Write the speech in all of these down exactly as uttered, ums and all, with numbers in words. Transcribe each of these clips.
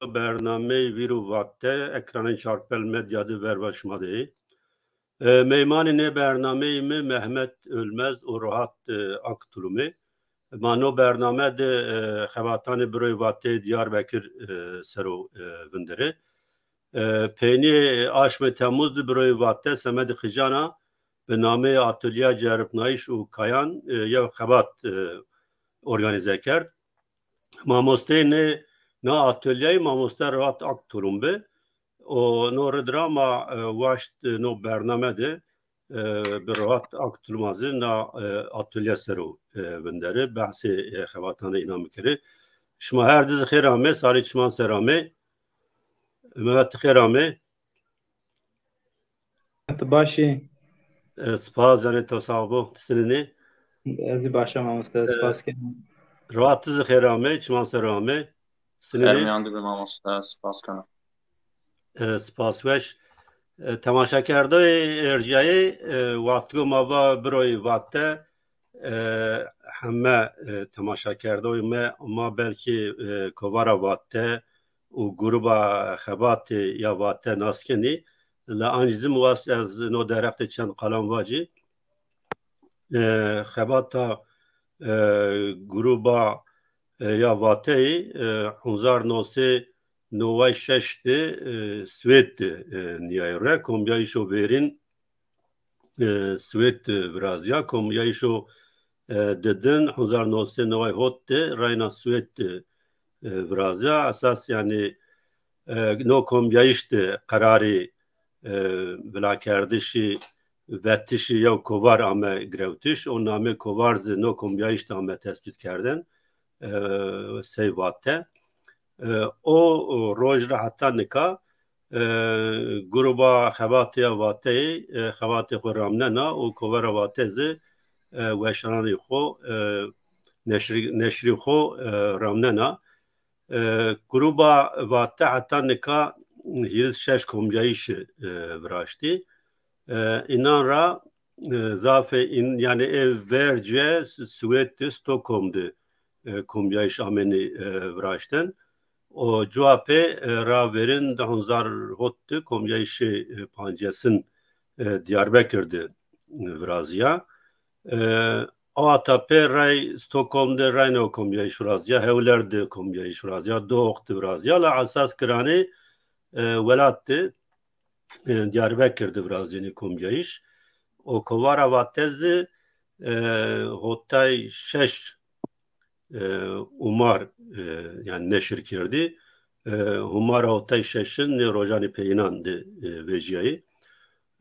bernameyê Vîr û Vate, ekranên Çarpel Medya de verva şima de yê. E, meymanê nê bernameyî mi Mehmet Ölmez û Rohat, e, Aktulum ê. Ma no bername de, e, xebatanê Biroyê Vateyê Diyarbekir, e, ser o, e, vinderê. E, peynîyê aşmê Temmuz de Biroyê Vate semedê xican a bi nameyê Atolyeya Ceribnayîş û Kayan, e, yew xebat, e, organîze kerd. Mamosteyê nê, na atolyeyî mamoste Rohat Aktulum bi. O no rid ra ma, e, waşt, e, no bername de, e, bi Rohat Aktulum a zî na, e, atolye ser o, e, vinderê, behsê, e, xebatanê înan bikerê. Şima her di zî xêr amê, sarê çiman ser amê. Mehmet, ti xêr amê. Ti baş î? E, spas, canê to sax bo. Ti sinînî? Ez zî baş a mamoste, e, spas kenî. Rohat, ti zî xêr amê, çiman ser o amê. Sinînî? Ermîyan dibi mamoste, spas kena. E, spas weş. E, temaşakerdoyê ercîyayê, e, wextigo ma va Biroyê Vate, e, heme, e, temaşakerdoyê me, ma belkî, e, Kovara Vate û gruba xebatê ya Vate nas kenî. La ancî zî mi wast ez no derheq de çend qalan vacî. E, xebata, e, gruba, e, ya Vateyî, e, hezar no sey neway şeş de, e, Swêd de, e, nîyayî re. Kombîyayîşo verîn, e, Swêd de virazîya. Kombîyayîşo, e, didin hezar no sey neway hot de reyna Swêd de, e, virazîya. Esas, yanî, e, no kombîyayîş de qerarê, e, vilakerdişî, vetişî yew kovar ame girewtiş. O namê kovar zî no kombîyayîş de ame tesbît kerdin, e, sey Vate. E, o, o roj ra heta nika, e, gruba xebatê ya Vateyî, e, xebatê xo ramnena û kovara Vate zî, e, weşananê xo, e, neşrî, neşrî xo, e, ramnena. E, gruba Vate heta nika hîris şeş kombîyayîşî, e, viraştî. E, înan ra, e, zafê în-, yanî ê vercîye Swêd de, Stockholm de, e, kombîyayîş amênî, e, viraşten. O cuwa pê, e, ra verîn di hezar hot de kombîyayîşê, e, pancesin, e, Diyarbekir de, e, virazîya. E, Awata pê rey Stockholm de reyna kombîyayîş virazîya, Hewler de kombîyayîş virazîya, Dohuk de virazîya, la esas giranê, e, welat de, e, Diyarbekir de virazînî kombîyayîş. O kovara Vate zî, e, hotay şeş, e, umar, e, yanî neşir kerdî. E, humara hotay şeşin nê rojanê peyînan de, e, vecîyayî.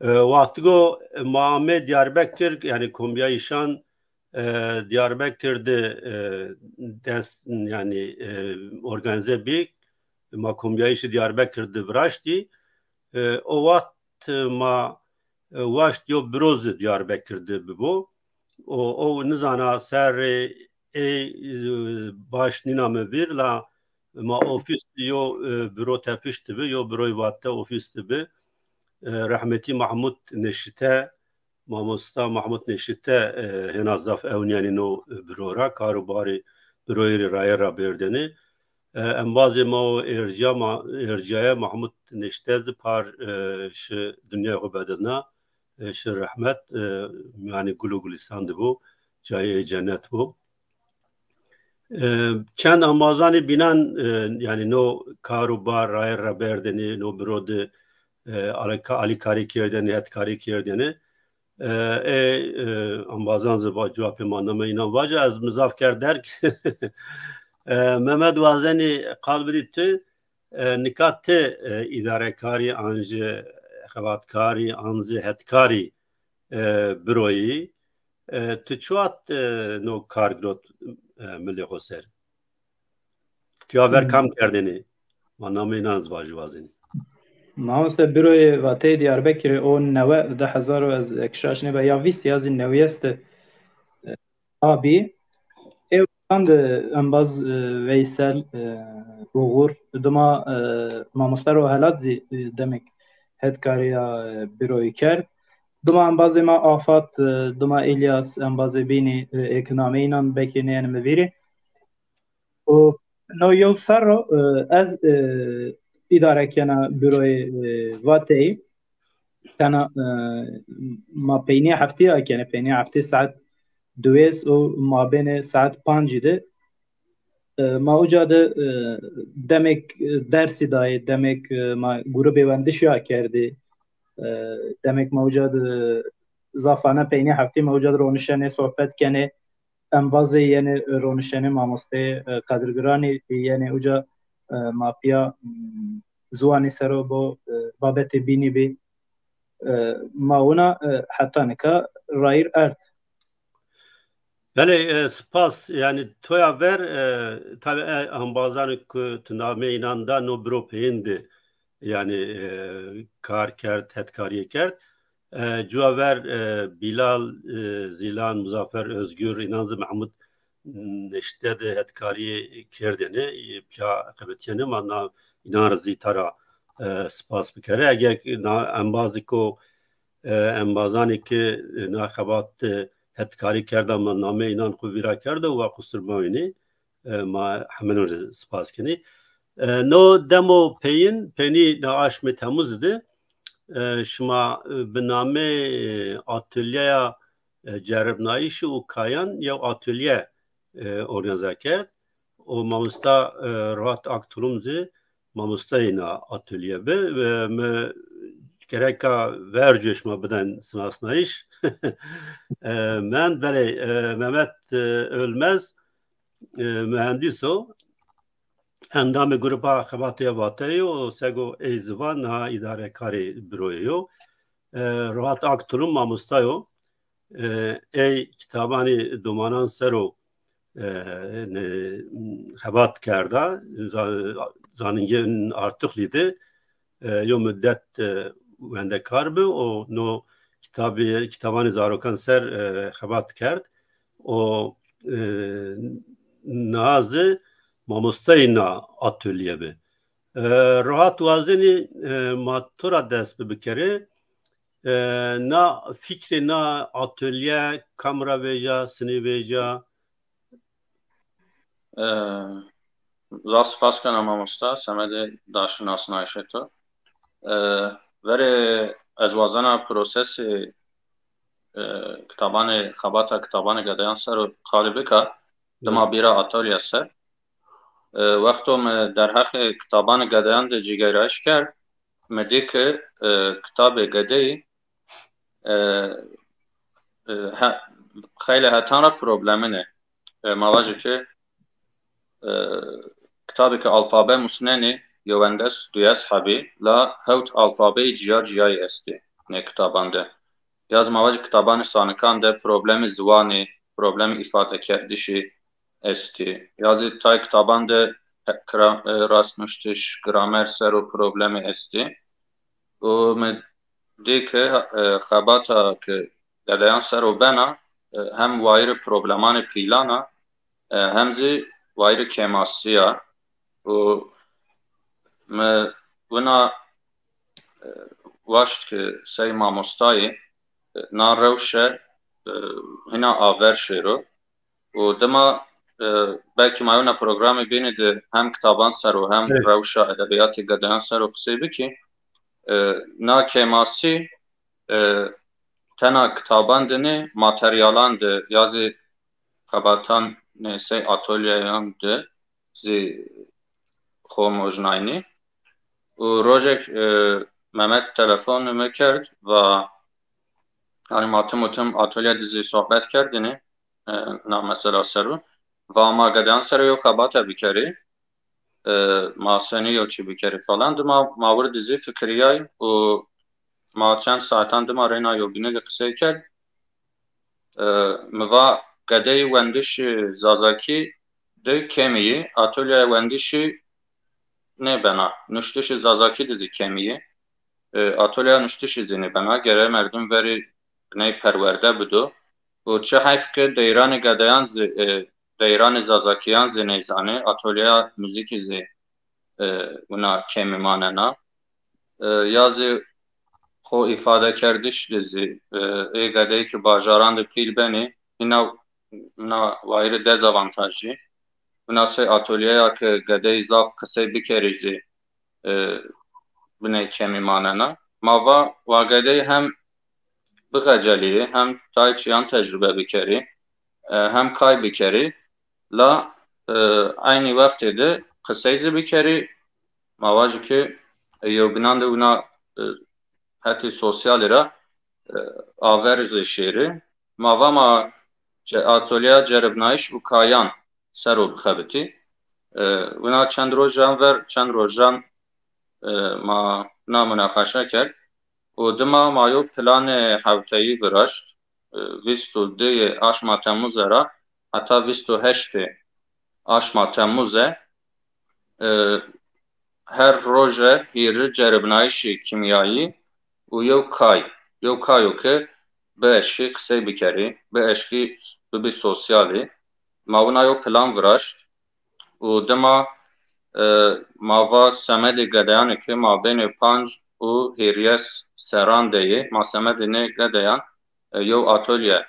E, wextigo ma amê Diyarbekir, yanî kombîyayîşan, e, Diyarbekir de, e, dest, yanî, e, organîze bî, ma kombîyayîşî Diyarbekir de viraştî. E, o wext ma, e, waşt yo biro zî Diyarbekir de bibo. O, o nizana serrê ê, e, baş nîna mi vîr, la ma ofîs de yo, e, biro tepiştibi, yo biroyê Vate ofîs de bi. E, rehmetî Mahmud Neşîte, mamosta Mahmud Neşîte, e, hêna zaf ewnîyenî no biro ra, kar û barê biroyî rê raye ra berdêne. E, embazê ma û ercîya ma, ercîyaye Mahmud Neşîte zî par, e, şi dinyayê xo bedilna, e, şi rehmet, e, yanî gul û gulîstan de bo, cayê ey cennet bo. E, çend embazanê bînan, e, yanî no kar û bar raye ra berdêne, no biro de, e, alîka-, alîkarî kerdêne, hetkarî kerdêne. E, ê, e, embazan zî va, cuwa pê ma nameyê înan vaca, ez mi zaf kerd derg. E, Mehmet, wazenî qal bidî tu, e, nika ti, e, îdarekarî an zî xebatkarî an zî hetkarî, e, biroyî. E, ti çiwat, e, no kar girot, e, milê xo ser? Tu ya ver kam kerdêne? Ma nameyê înan zî vajî wazenî. Mamoste, biroyê Vateyê Diyarbekirî o newe, di hezar û ez eke şaş nêbe ya vîst ya zî newî est, e, abî. Ê wext de embaz, e, Veysel, e, Uğur, dima, e, mamoste Rohelat zî, e, demek hetkarîya, e, biroyî kerd. Dima embazê ma Afat, e, dima Îlyas, embazê bînî, e, ê ke nameyê înan belkî nêyeno mi vîrî. O No yew serro, e, ez, e, îdare kena büroyê, e, Vateyî. Tena, e, ma peynîya heftî akenê, peynîya heftî saet diwês û mabênê saet pancî de, e, ma uca de, e, demek, e, dersî dayê, demek, e, ma grubê wendişî akerdê, e, demek ma uca de zafane peynîya heftî ma uca de ronişenê, sohbet kenê, embazê yenê ronişenê, mamosteyê, e, Kadir Giranî yenê uca, e, ma pîya, m, ziwanî ser o bo, e, babetê bînî bî. E, ma wina, e, heta nika rayîr erd. Belê, e, spas. Yanî toya ver, e, tabî, e, embazanê ku tu nameyê înan da no biro peyin de, yanî, e, kar kerd, hetkarîye kerd. E, cuwa ver, e, Bîlal, e, Zîlan, Muzaffer Ozgur, înan zî Mehmud Neşîde de hetkarîye kerdêne, e, pîya qebetîyenê, ma na, înan ra zî tara, e, spas bikerê. Eger ki na embazî ko, e, embazanê ki, e, na xebat de hetkarî kerda, ma nameyê înan xwu vîra kerdo, wa qusur mewînê. E, ma hemin rê spas kenê. E, no demo peyin, peynî na aşmê Temuzî de, e, şima, e, bi nameyê, e, Atolyeya, e, Ceribnayîşî û Kayan yew atolye, e, organîze kerd. O mamosta, e, Rohat Aktulum zî mamostayê na atolye bi. Ve mi gereka vercu şima biden sinasnayîş. E, mend belê, e, Mehmet, e, Ölmez, e, muhendîs o. Endamê Grupa Xebatê Vateyî yo, sego ey ziwan niha îdarekarê büroyê yo. E, Rohat Aktulum mamosta yo. E, ey kitabanê domanan ser o, e, ne, xebat kerda. Za-, zanîngên Artuxlî de, e, yo mudet, e, wendekar bi û no kitabê, kitabanê zarokan ser, e, xebat kerd. O, e, niha zî mamostayê na atolye bi. E, Rohat, wazenî, e, ma to ra dest bi bikerê. E, na fikrê na atolye kam ra vêja, sinî vêja? E, zaf spas kena mamosta, semedê daşinasnayîşê to. E, verê ez wazena prosesê, e, kitabanê, xebata kitabanê gedeyan ser o qalî bika, dima bîra atolye ser. E, wexto mi derheqê kitabanê gedeyan de cîgeyrayîş kerd, mi dî ke, e, kitabê gedeyî, e, e, he-, xeylê hetan ra problemin ê. E, ma vajî ke, e, kitabê ke alfabe musnenê, yewendes, duyes hebî, la hewt alfabeyî cîya cîyayî estî nê kitaban de. Ya zî ma vajî kitabanê sanikan de problemê ziwanî, problemê îfadekerdişî estî. Ya zî tay kitaban de kra-, e, rastnuştiş, gramer ser o problemê estî. Û mi dî ke, e, xebata ke gedeyan ser o bena, e, hem wayîrê problemanê pîlan a, e, hem zî wayîrê kêmasî ya. Û mi wina, e, waşt ke sey mamostayî, e, na rewşe, e, hîna aver şêro. Û dima, e, belkî ma yewna programê bînî de hem kitaban ser o hem rewşa edebîyatê gedeyan ser o qisey bikî. E, na kêmasî, e, tena kitaban de nê, materyalan de ya zî xebatan nê sey atolyeyan de zî xo mojnaynî. Û rojek, e, Mehmet telefon mi kerd, va, yanî ma tim û tim atolye de zî sohbet kerdinî, e, na mesela ser o. Va ma gedeyan ser o yew xebate bikerî, e, ma senî yew çî bikerî falan. Dima ma wir de zî fikirîyay û ma çend saetan dima reyna yewbînî de qisey kerd. E, mi va gedeyî wendişî zazakî de kêmî yî, atolyeya wendişî nêbena. Nuştişî zazakî de zî kêmî yî. E, atolyeya nuştişî zî nêbena. Gere merdim verî ney perwerde bido. Û çi heyf ke deyranê gedeyan zî, e, deyranê zazakîyan zî nêzanê. Atolyeya muzîkî zî, e, wina kêmî manena. E, ya zî xo îfadekerdiş de zî, e, ê gedeyî ke bajaran de pîl benê, hîna na wayîrê dezavantajî. Wina sey atolyeya ke gedeyî zaf qisey bikerî zî e, biney kemî manena. Ma va, wa gedeyî hem bixecelîyî, hem tay çîyan tecrube bikerî, e, hem kay bikerî. La e, eynî wextê de qisey zî bikerî. Ma vajî ke e, yewbinan de wina e, hetê sosyalî ra e, aver zî şêrî. Ma va ma ce-, atolyeya ceribnayîş û kayan ser o bixebitî. E, wina çend rojan ver, çend rojan e, ma na munaqeşe kerd û dima ma yew planê hewteyî viraşt. E, vîst û duyê aşma Temmûze ra heta vîst û heştê aşma Temmûze e, her roje hîrî ceribnayîşê kîmyayî û yew kay, yew kayo ke bieşkî qisey bikerî, bieşkî bibî sosyalî. Ma wina yew plan viraşt û dima e, ma va semedê gedeyanê ke mabênê panc û hîrîye serran de yê, ma semedê nê gedeyan e, yew atolye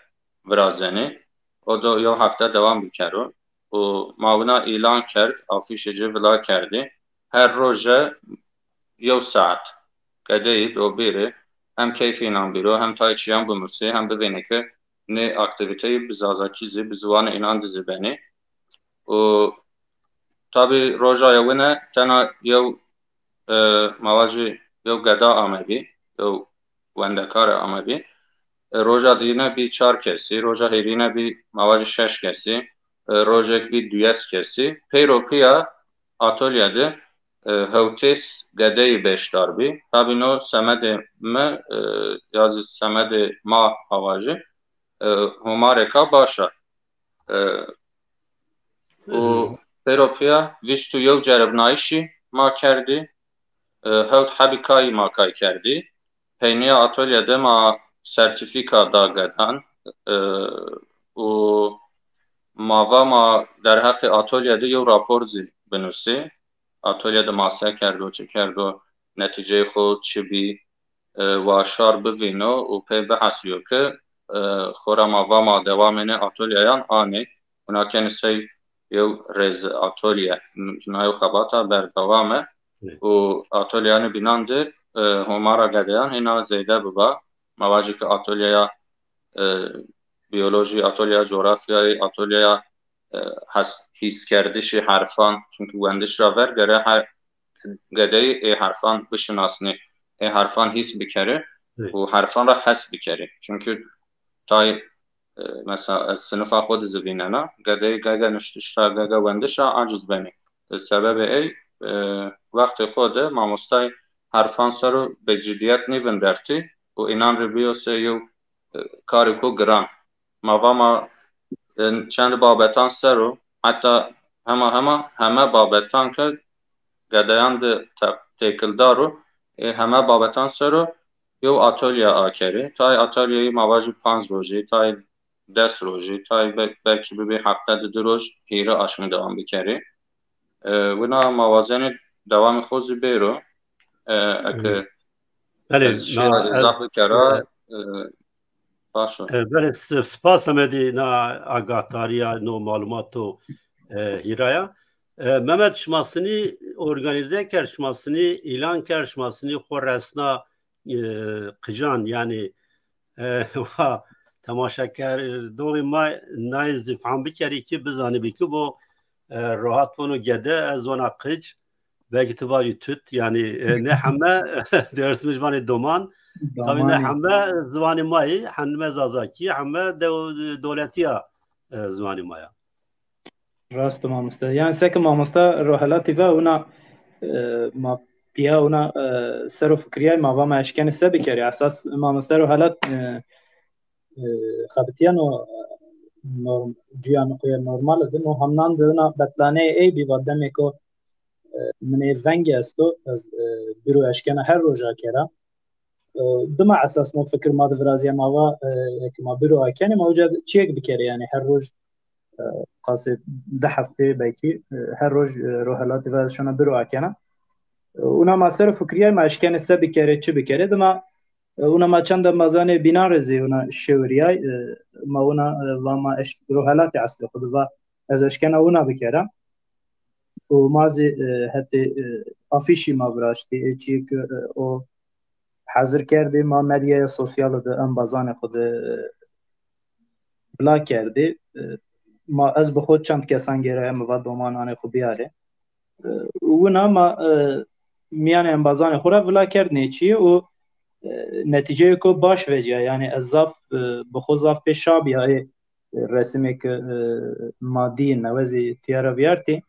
virazenê. O do yew hefte dewam bikero. Û ma wina îlan kerd, afîşê ci vila kerdî. Her roje yew saet gedeyî do bêrê, hem keyfê înan bêro, hem tay çîyan bimusê, hem bivênê ke nê aktîvîteyî bi zazakî zî, bi ziwanê înan de zî benê. Û tabî roja yewine tena yew e, ma vajî yew geda amebî, yew wendekare amebî. E, roja dîyine bî çar kesî, roja hêrîne bî ma vajî şeş kesî, e, rojêk bî duyes kesî. Peyro pîya atolye de e, hewtês gedeyî beşdar bî. Tabî no semedê mi e, ya zî semedê ma a vajî e, homarêka baş a. E, û pêro pîya vîst û yew ceribnayîşî ma kerdî. E, hewt hebî kayî ma kay kerdî. Peynîya atolye de ma sertîfîka da gedan. E, û ma va ma derheqê atolye de yew rapor zî binusî. Atolye de ma se kerdo, çi kerdo, netîceyê xo çi bî, e, wa şar bivîno û pê bihesîyo ke, e, xora ma va ma dewamê nê atolyeyan anê. Wina kenê sey yew rêz atolye, na yew xebata berdewam e. Evet. Û atolyeyanê bînan de e, homara gedeyan hêna zêde biba. Ma vajî ke atolyeya e, biyolojî, atolyeya coğrafyayî, atolyeya e, hes-, hîskerdişê herfan, çunkî wendiş ra ver gere her gedeyî ê herfan bişinasnê, ê herfan hîs bikerê Evet. û herfan ra hes bikerê. Çunkî tay e, mesela ez sinifa xo de zî vînena, gedeyî gege nuştiş ra, gege wendiş ra aciz benê. E, sebebê ey e, wextê xo de mamostay herfan ser o bi cidîyet nêvindertî û înan rê bîyo sey yew e, karêko giran. Ma va ma e, çend babetan ser o, heta hema hema heme babetan ke gedeyan de te-, têkildar o, ê heme babetan ser o yew atolye akerê. Tay atolyeyî ma vajî panc rojî, tay des rojî, tay be-, belkî bibê hefte de di roj hîrê aşmî dewam bikerê. E, wina ma wazenê dewamê xo zî bêro. E, eke Belê, ez şîya na, ez, îzaf bikera, e, e, baş o. E, belê, s-, spas Mehmetî na agahdariya, no malumato, e, hîraya. E, Mehmet, şima sinî organîze kerd, şima sinî îlan kerd, şima sinî xo resna, e, qican, yanî, e, wa temaşekerdoxê ma nayê zî fehm bikerî ki bizanibî ki bo, e, rahat vono gede, ez vana qic, belkî ti vajî tut, yanî, e, ne heme Dêrsimij vanê doman. Tabî ne Domanî. Heme ziwanê ma yê, heme zazakî, heme dew-, dewletî ya, e, ziwanê ma ya. Rast o mamoste. Yanî seke mamoste Rohelatî ve wina, e, ma pîya wina, e, ser o fikirîyay, ma va ma eşkenê se bikerî. Esas mamoste Rohelat, e, e, xebitîyeno, e, norm-, cuya nuqîye normal de, no hamnan de wina betlaneyê ey bî, va demêko, e, min ê vengî esto, ez, e, bîro eşkena her roja kera. E, dima esas no fikir ma de virazîya, ma va, e, eke ma bîro akenê, ma uca çîyêk bikerê, yanî her roj, e, qasê di heftê belkî, e, her roj, e, Rohelatî ve ez şona bîro akena. E, wina ma ser o fikirîyay, ma eşkenê se bikerê, çi bikerê, dima E, wina ma çend embazanê bînan rê zî wina şêwirîyay, e, ma wina, e, va ma eş-, Rohelatî eslê xo de va ez eşkena wina bikera. û ma zî, e, hetê, e, afîşî ma viraştî, ê çîyê ke, e, o hezir kerdî, ma medyaya sosyale de embazanê xo de, e, vila kerdî. E, ma, ez bi xo çend kesan gêraya, mi va doman anê xo biyarê. E, û wina ma, e, mîyanê embazanê xo ra vila kerd nê çîyê û, e, netîceyêko baş vecîya. Yanî ez zaf, e, bi xo zaf pê şa bîya ê, e, resimê ke, e, ma dîyê newe zî tîya ra vîyartî.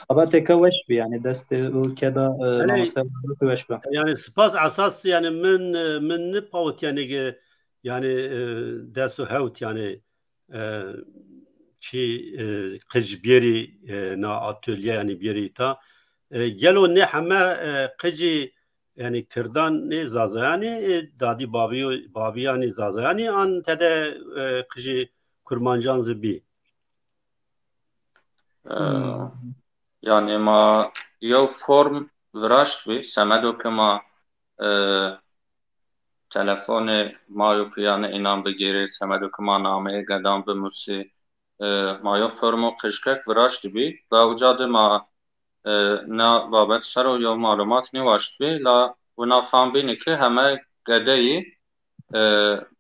Xebatêka weş bî, yanî destê û keda, e, Belê, mamoste weş bi. Yanî spas esas, yanî min, e, min nipawit, yanî ke, yanî, e, des û hewt, yanî, e, çî, e, qij bierî, e, na atölye, yanî bierî îta. E, gelo nê heme, e, qijî, yanî kirdan nê zazayanî, e, dadî babîyo-, babîyanî zazayanî an tede, e, qijî kurmancan zî bî? E, Hmm. Yanî ma yew form viraştbî, semedo ke ma, e, telefonê ma û pîyanê înan bigêrê, semedo ke ma nameyê gedan bimusî, e, ma yew formo qijkek viraştbî. Ve uca de ma, e, na babet ser o yew malumat nêwaştbî, la wina fam bînî ke heme gedeyî, e,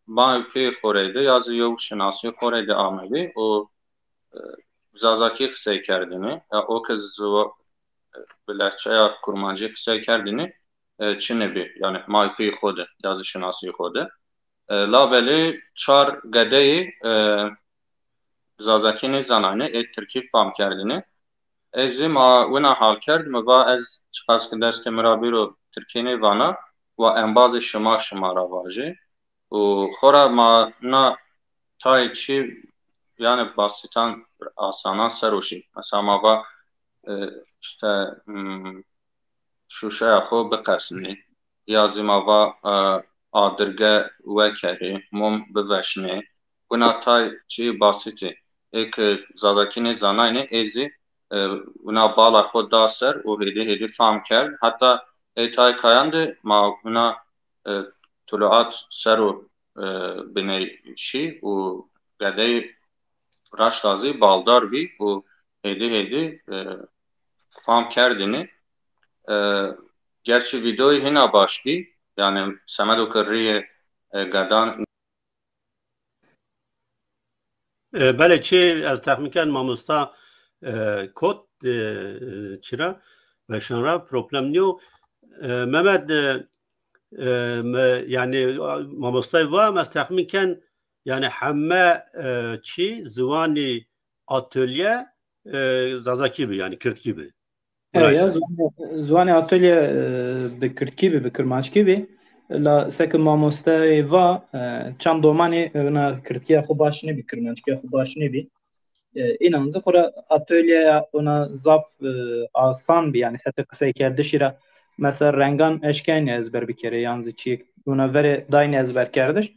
ma û pîyê xo reyde ya zî yew şinasî xo reyde amebî û, e, zazakî qisey kerdînî. Ya o ke ziwa-, bi lehçeya kurmancî qisey kerdînî, e, çinê bî. Yanî ma û pîyê xo de, ya zî şinasî xo de. E, labelê çar gedeyî, e, zazakî nêzanayne, ê tirkî fam kerdîne. Ez zî ma wina hal kerd, mi va ez çiqas ki destê mi ra bîro tirkî nêvana, wa embazê şima şima ra vajê. Û xora ma na tayê çî, yanî basîtan, asanan ser o şî. Mesela ma va, e, îşte, hmm, şuşeya xo biqesnê. Ya zî ma va, e, adirge wekerê, mom biveşnê. Wina tay çî basîtî. Ê ke zazakî nêzanayne, ê zî, e, wina bala xo da ser û hêdî hêdî fam kerd. Heta ê tay kayan de ma wina, e, tuluat ser o, e, biney şî û gedey raşta zî baldar bî û hêdî hêdî, e, fam kerdînî. E, gerçî vîdeoyî hîna baş bî, yanî semedo ke rîyê, e, gedan. E, belê, çi ez texmîn ken mamosta, e, kot, e, çira, weşan ra problem nîyo. E, Mehmet, e, e, me, yanî, mamostay va, ez texmîn ken, yanî heme, e, çî, ziwanî atölye, e, zazakî bi, yanî kirdkî bi. E, ya, ziwanê, ziwanê atölye, e, bi kirdkî bi, bi kirmanckî bi. La seke mamosteyê va, e, çend domanî, e, wina kirdkîya xo baş nêbî, kirmanckîya xo baş nêbî. E, înan zî xora atölyeya wina zaf, e, asan bî, yanî hetê qiseykerdişî ra. Mesela rengan eşkeynî ezber bikerê, yan zî çîyêk wina verê daynî ezberkerdiş.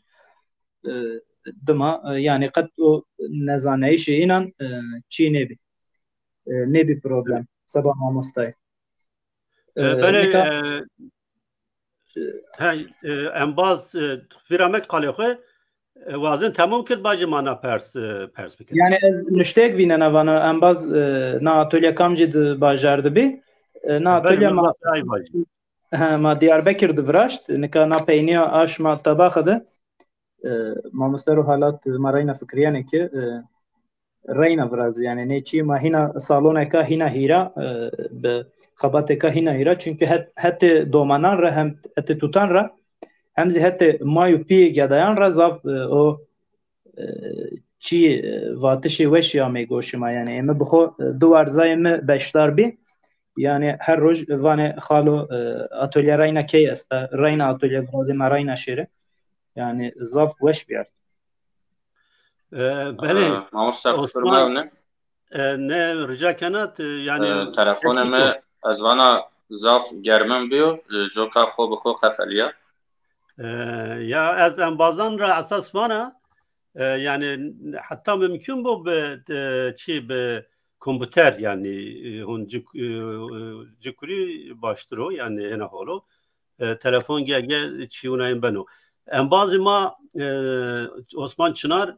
E, dima, e, yanî qet o nezaneyişê înan, e, çî nêbî. E, nêbî problem. Seba mamostayî. E, E, belê, nika e, he, e, embaz, e, vîra mek qalê xo, e, wazên temam kir, bacê ma na pers, e, pers bikir. Yanî ez nuşteyêk vînena vana embaz, e, na atölye kamcî di bajar di bî? E, na E, belê, atölye ma ma vazê ay bacî. He, ma Diyarbekir di viraşt. Nika na peynîya aşma tabaxe de, e, mamoste Ruhalat ma reyna fikirîyenê ke, e, reyna virazî. Yanî nê çî ma hîna saloneka hîna hîra, e, bi xebatêka hîna hîra. Çunkî het-, hetê domanan ra hem hetê tutan ra hem zî hetê may û pîyê gedayan ra zaf, e, o, e, çî, e, vatişê weşî amey goşê ma. Yanî ê mi bi xo, e, di warzayê mi beşdar bî. Yanî her roj vanê xalo, e, atölye reyna key esta, reyna atölye virazê ma reyna şêre. Yanî zaf weş bîyar. E, belê, E, mamoste, Osman, qisir mewne. E, ne, rica kenat, e, yanî E, telefonê mi, ez vana zaf germin bîyo, e, coka xo bi xo qefelîya. E, ya ez embazan ra esas vana, e, yanî heta mumkun bo bi, e, çî bi komputer, yanî, e, hon cik-, e, e, cikurî baştir o, yanî hêna hol o. E, telefon ge, ge çî wina yin beno. Embazê ma, e, Osman Çınar,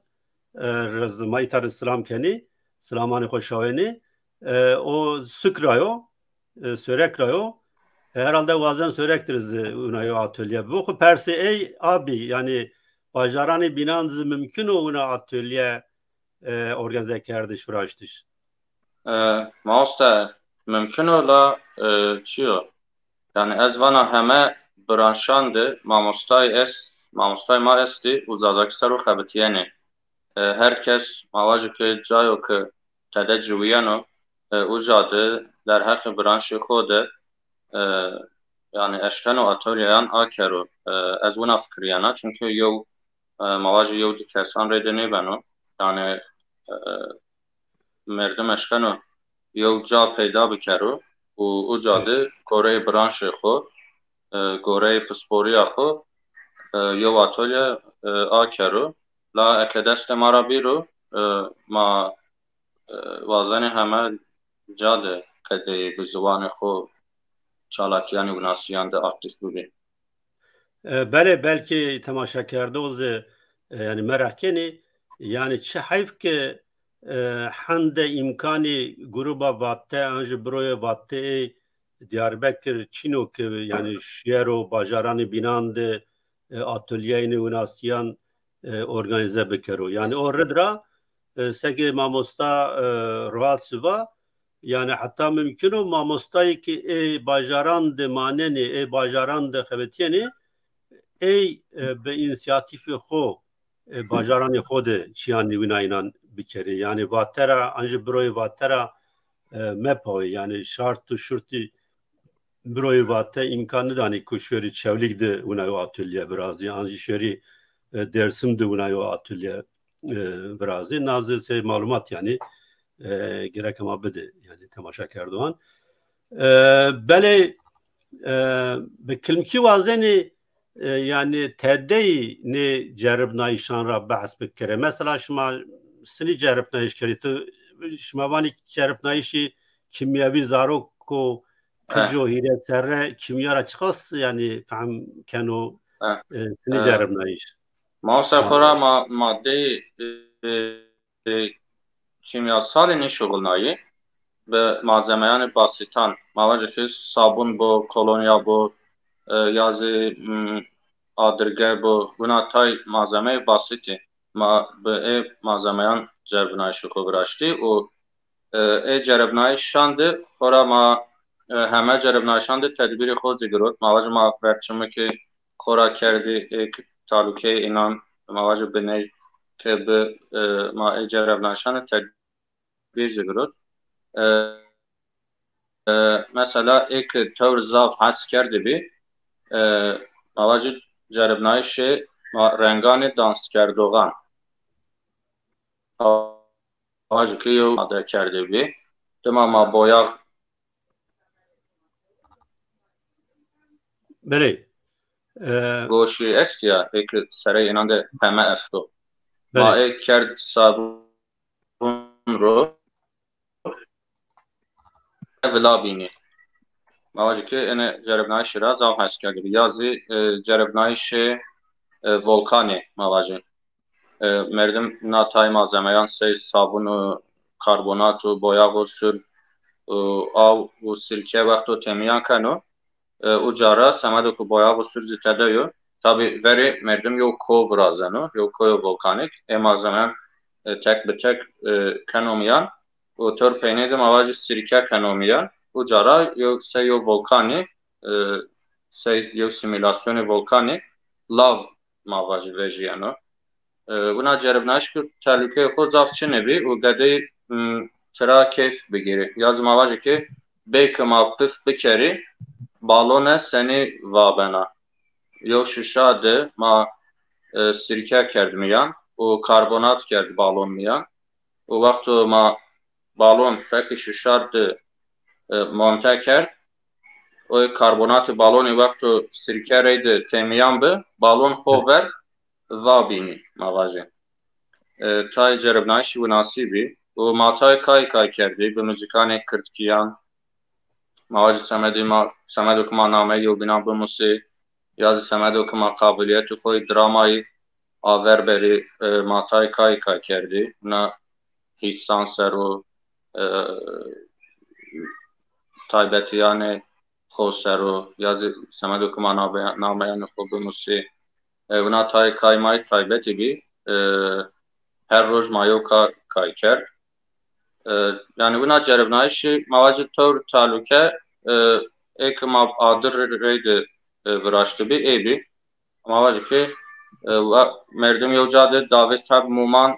e, rê zî ma îta rê silam kenî, silamanê xo şawenî. E, o suk ra yo, e, Sörek ra yo. E, herhalde wazen Sörek dir zî wina yo atölye bibo. Xwu persê ey a bî, yanî bajaranê bînan zî mumkin o wina atölye, e, organîze kerdiş, viraştiş? E, mamoste, mumkin o la, e, çi yo? Yanî ez vana heme branşan de mamostay est, mamostay ma estî û zazakî ser o xebitîyenê. E, her kes ma vajî ke cayo ke tede ciwîyeno, e, uca de derheqê branşê xo de, e, yanî eşkeno atolyeyan akero. E, ez wina fikirîyena, çunke yew, e, ma vajî yew di kesan reyde nêbeno. Yanî, e, merdim eşkeno yew ca peyda bikero û uca de goreyê branşê xo, e, goreyê pisporîya xo, e, yew atolye, e, akero. La eke destê ma ra bîro, e, ma, e, wazenê heme ca de qedeyê bi ziwanê xo çalakîyanê winasîyan de aktîf bibî. E, belê, belkî temaşekerdox zî, e, yanî meraq kenî, yanî çi heyf ke, e, hende îmkanî gruba Vate an jî biroyê Vate ê Diyarbekir çin o ke, yanî şiyero bajaranê bînan de, e, atolyeyênê winasîyan, e, organîze bikero. Yanî o rid ra, e, seke mamosta, e, Rohat zî va, yanî heta mumkin o mamostayê ke ê bajaran de manenê, ê bajaran de xebitîyenê, ey, e, bi însîyatîfê xo, e, bajaranê xo de çîyanê wina înan bikerê. Yanî Vate ra, an jî biroyê Vate ra, e, mepawê. Yanî şart û şurtî biroyê Vate îmkan nidanê ku şorî Çewlîg de wina yo atolye virazî, an jî şorî, e, Dêrsim de wina yo atolye, e, virazî. Na zî sey malumat yanî, e, gereke ma bidê, yanî temaşekerdoxan. E, belê, e, bi kilmkî wazenî, e, yanî tedeyî nê ceribnayîşan ra behs bikerê. Mesela şima sinî ceribnayîş kerî, tu şima vanî ceribnayîşî kîmyewî, zarok ko qic o hîrê serre kîmya ra çiqas yanî fehm keno, e, sinî ceribnayîş? Maalesef xora ma, madeyê, e, e, kîmyasalî nêşuxulnayî. Bi malzemeyanê basîtan, ma vajê ke sabun bo, kolonya bo, e, ya zî, m, adirge bo, wina tay malzemeyê basîtî. Ma bi ê malzemeyan ceribnayîşê xo viraştî û, e, ê ceribnayîşan de xora ma, e, heme ceribnayîşan de tedbîrê xo zî girot. Ma vajê ma ver çimikê xora kerdî, ê ke talukeyê înan, ma vajê biney ke bi, e, ma ê ceribnayîşan de tedbîr zî girot. E, e, mesela ê ke tewr zaf hes kerdibî, e, ma vajî ceribnayîşê ma renganê danskerdoxan. Ma vajî ke yew made kerdibî. Dima ma boyax Belê. E, goşî est ya, ê ke sereyê înan de heme esto. Ma ê kerd sabun ro vila bînî. Ma vajî ke ene ceribnayîşî ra zaf hes kerdibî. Ya zî, e, ceribnayîşê, e, volkanî ma vajî. E, merdim na tay malzemeyan sey sabun û karbonat û boyax û sur û aw û sirke wexto temîyan keno, e, uca ra semedo ke boyax û sur zî tede yo. Tabî verê merdim yew ko virazeno, yew koyo volkanîk. Ê malzemeyan, e, tek bi tek, e, keno mîyan û tewr peynî de ma vajî sirke keno mîyan. Uca ra yew, sey yew volkanî, e, sey yew simulasyonê volkanî lav ma vajî vejîyeno. E, wina ceribnayîş ke telukeyê xo zaf çinê bî û gedeyî, m, tira keyf bigîrî. Ya zî ma vajê ke bê ke ma pif bikerî, balone senî vabena. Yew şişa de ma, e, sirke kerd mîyan û karbonat kerd balon mîyan. Û wexto ma balon fekê şişa de, e, monte kerd, o karbonatê balonî wexto sirke reyde temîyan bi, balon xo ver va bînî, ma vajê. E, tay ceribnayîşî winasî bî û ma tay kay kay kerdî, bi muzîkanê kirdkîyan, ma vajî semedê ma, semedo ke ma nameyê yewbînan bimusê, ya zî semedo ke ma qabiliyetê xo yê dramayî aver berî, e, ma tay kay kay kerdî. Na hîsan ser o, e, taybetîyanê xo ser o, ya zî semedo ke ma nameya-, nameyanê xo bimusî. E, wina tayê kay ma yê taybetî bî. E, her roj ma yew kar kay kerd. E, yanî wina ceribnayîşî ma vajî tewr talûke, e, ê ke ma adir reyde, e, viraştibî, ê bî. Ma vajî ke, e, wa-, merdim yew ca de davêst heb muman,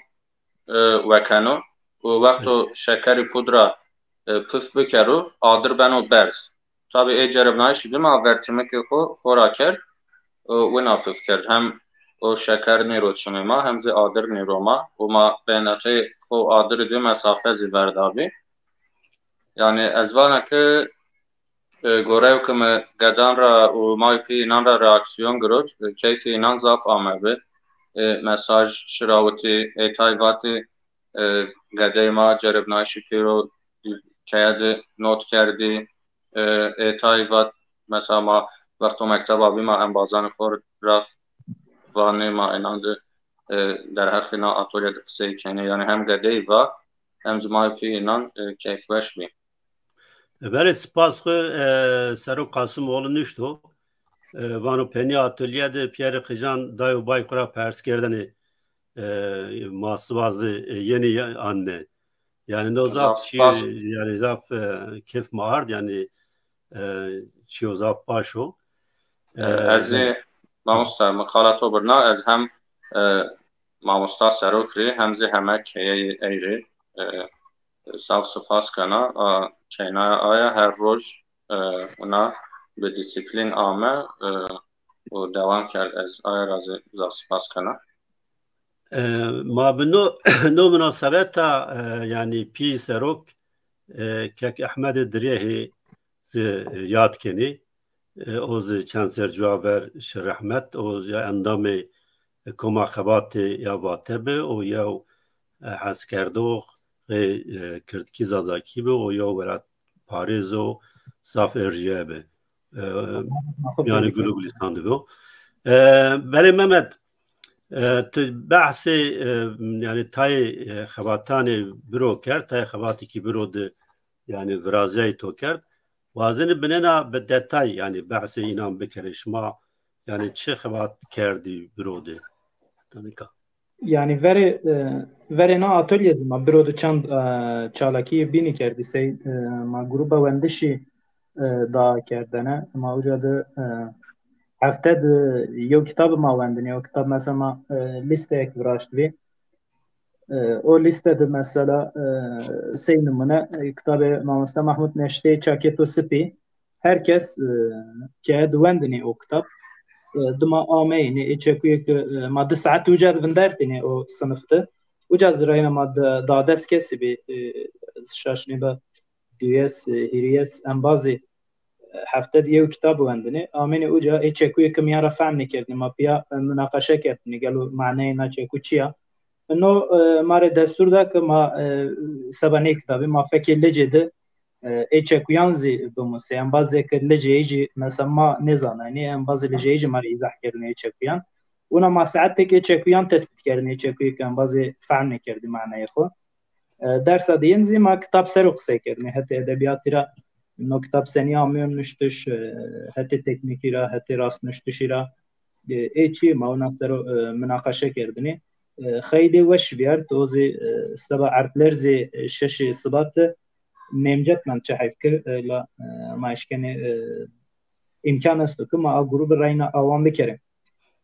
e, wekeno û wexto şekerî pudra, e, pif bikero, adir beno berz. Tabî ê ceribnayîşî de ma verçimikê xo xora kerd û wina pif kerd. Hem o şeker nêro çimê ma hem zî adir nêro ma û ma beynetê xo adirî de mesafe zî verdabî. Yanî ez vana ke, e, goreyo ke mi gedan ra û ma pî înan ra reaksîyon girot, e, keyfê înan zaf amebi. E, mesaj şirawitî, ê tay vatî, e, gedeyê ma ceribnayîşî pêro keye de not kerdî. E, ê tay vat, mesela ma wexto mekteba bî ma embazanê xo ra vanê ma înan de, e, derheqê na atolye de qisey kenê. Yanî hem gedeyî va hem zî ma pî înan, e, keyfweş bî. E, belê, spas xwu, e, Serok Qasimoğlu nuşto. E, vano penî atolye de pîyerê qijan day û bay xwu ra pers kerdene, e, ma siba zî, e, yenî ya-, anne. Yanî no zaf çî, yanî zaf, e, kêf ma ard, yanî, e, çîyo zaf baş o. E, ez zî, mamosta, mi qala to birna, ez hem, e, mamosta Serok rê hem zî heme keyeyê ey rê, e, zaf sipas kena. A, keynaya aya her roj, e, wina bi dîsîplîn ame, e, û dewam kerd. Ez aya ra zî zaf sipas kena. E, ma bi no, no munasebeta, e, yanî pî Serok, e, kek Ehmedê Dirêhî zî, e, yad kenî. E, o zî çend serr cuwa ver şi rehmet. O zî endamê, e, Koma Xebatê ya Vate bi. O yew, e, heskerdox rê, e, kirdkî zazakî bi. O yew welatparêz o, zaf erjîye bi. E, yanî gul û gulîstan de bi. E, belê Mehmet, e, tu behsê, e, yanî tayê, e, xebatanê biro kerd, tayê xebatêkî biro de yanî virazîyayî to kerd. Wazenî binêna bi detay, yanî behsê înan bikerê. Şima, yanî çi xebat kerdî biro de? Heta nika. Yanî verê, e, verê na atolye de ma biro de çend, e, çalakîyê bînî kerdî. Sey, e, ma gruba wendişî, e, da kerdene. Ma uca de, e, hefte de yew kitab ma wendinî. O kitab mesela ma, e, lîsteyek viraştbî. E, o lîste de mesela, e, sey nimûne, e, kitabê Mamoste Mahmud Neştê Çakê To Sipî. Her kes, e, keye di wendinê o kitab. E, dima ameyî nê ê çekuyê ke, e, ma di saet uca de vindertênê o sinif de. Uca zî reyna ma da-, dades kesî bî, e, şaş nêba duyes, e, hîriyes embazî, e, hefte de yew kitab wendinê. Amênê uca ê çekuyê ke miyan ra fehm nêkerdinê. Ma pîya, e, munaqeşe kerdinê. Gelo maneyê na çeku çi ya? No, e, ma rê destûr da ke ma, e, seba nê kitabî ma fekê Licê de, e, ê çekuyan zî bimusê. Embazê ke Liceyî jî, mesela ma nêzanaynê, embazê Liceyî jî ma rê îzah kerdinê ê çekuyan. Wina ma saetek ê çekuyan tespît kerdinê, ê çekuyê ke embazê fehm nêkerdî maneyê xo. E, dersa diyin zî ma kitab ser o qisey kerdinê. Hetê edebîyatî ra no kitab senî ameyo nuştiş, e, hetê teknîkî ra, hetê rastnuştişî ra, e, ê çî ma wina ser o, e, munaqeşe kerdinê. E, xeylê weş vîyart, o zî, e, seba erdlerzê, e, şeşê Sibat de nêmcet mend, çi heyf ke, e, la, e, ma eşkenê, e, îmkan esto ke ma a grûbi reyna awan bikerê.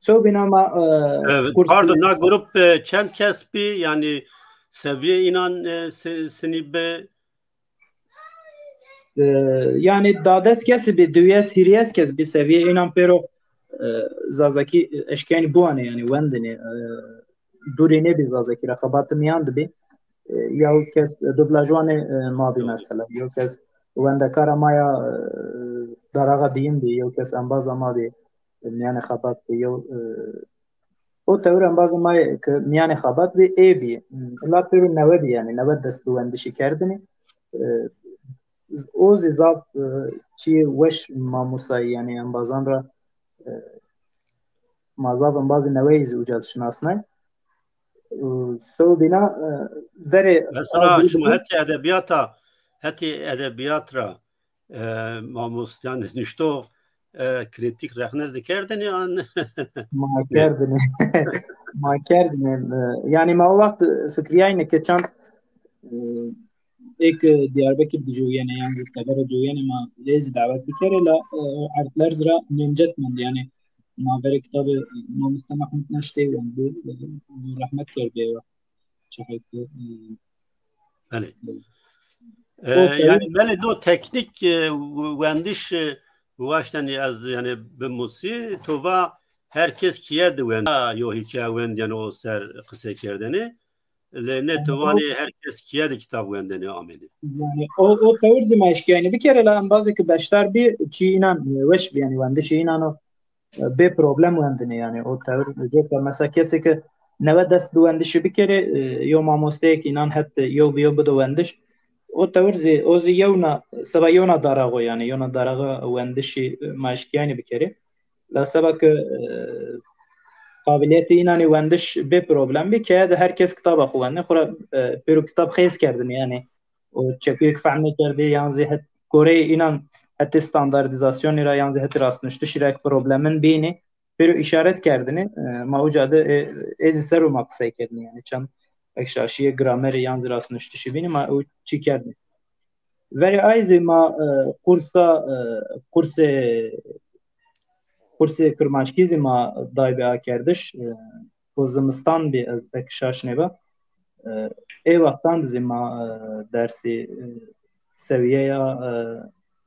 Sewbîna ma, e, Evet, kurs pardon, na grup, e, çend kes bî? Yanî seviyê înan, e, si-, sinî bi? E, yanî dades kesî bî, diwîyes, hîrîyes kes bî, seviyê înan pêro, e, zazakî eşkenî biwanê, yanî wendinê, e, dûrî nêbî zazakî ra, xebati mîyan de bî. E, yew kes, e, dublajwanê, e, ma bî mesela, yew kes wendekara ma ya, e, daraxa diyin bî, yew kes embaza ma bî, e, mîyanê xebat bî, yew, e, o tewr embazê ma yê ke mîyanê xebat bî, ê bî. La pêro newe bî, yanî newe dest bi wendişî kerdinî. E, o zî zaf, e, çîyê weş ma musayî, yanî embazan ra, e, ma zaf embazê neweyî zî uca de şinasnay. E, sewbîna, e, verê Mesela şima hetê edebiyata, hetê edebiyat ra, e, mamoste, yanî nuştox, e, kritik rexne zî kerdinî an? Ma kerdinî. Ma kerdinî. E, yanî ma o wext fikrîyayne ke çend, e, ê ke Diyarbekir de coyêne yan zî tebera coyêne ma ê zî dawet bikerê la, e, erdlerz ra nêmcet mend. Yanî ma verê kitabê mamoste Mehmûd Neştê wendî, e, rehmet kerdê wa. Çaxê ke, e, Belê. E, yanî belê do teknîk, e, w-, wendiş, e, waştenî ez yanî bimusî, to va her kes kîye de wend. Ha, yo hîkaye wend yanî o ser qisey kerdene. Lê ne to vanê her kes kîye de kitab wendene amêne. Yanî o, o tewir zî ma eşkîyayne bikerê la embazê ke beşdar bî çî înan, e, weş bî yanî wendişê înan o, e, bê problem wendinê yanî o tewir. Coka mesela kesê ke newe dest bi wendişî bikerê, e, yo mamosteyê ke înan het de yew bi yew bido wendiş. O tewir zî, o zî yewna, seba yewna darax o yanî, yewna daraxa wendişî, e, ma eşkîyayne bikerê. La seba ke, e, qabiliyetê înan ê wendiş bê problem bî, keye de her kes kitaba xo wendê, xo ra, e, pêro kitab xêz kerdinê yanî. O çekuyêk fehm nêkerdê, yan zî het goreyê înan hetê standardîzasyonî ra yan zî hetê rastnuştişî ra ek problemin bînî, pêro îşaret kerdinî. E, ma uca de, e, ê zî ser o ma qisey kerdinî. Yanî çend ek şaşîyê gramerî yan zî rastnuştişî bînî, ma o çî kerdinî. Verê ay zî ma, e, qursa, e, qursê, qursê kirmanckî zî ma daybê akerdiş. E, o zimistan bî, ez, ek şaş nêba. E, ê wextan de zî ma, e, dersî, e, sewîyeya, e,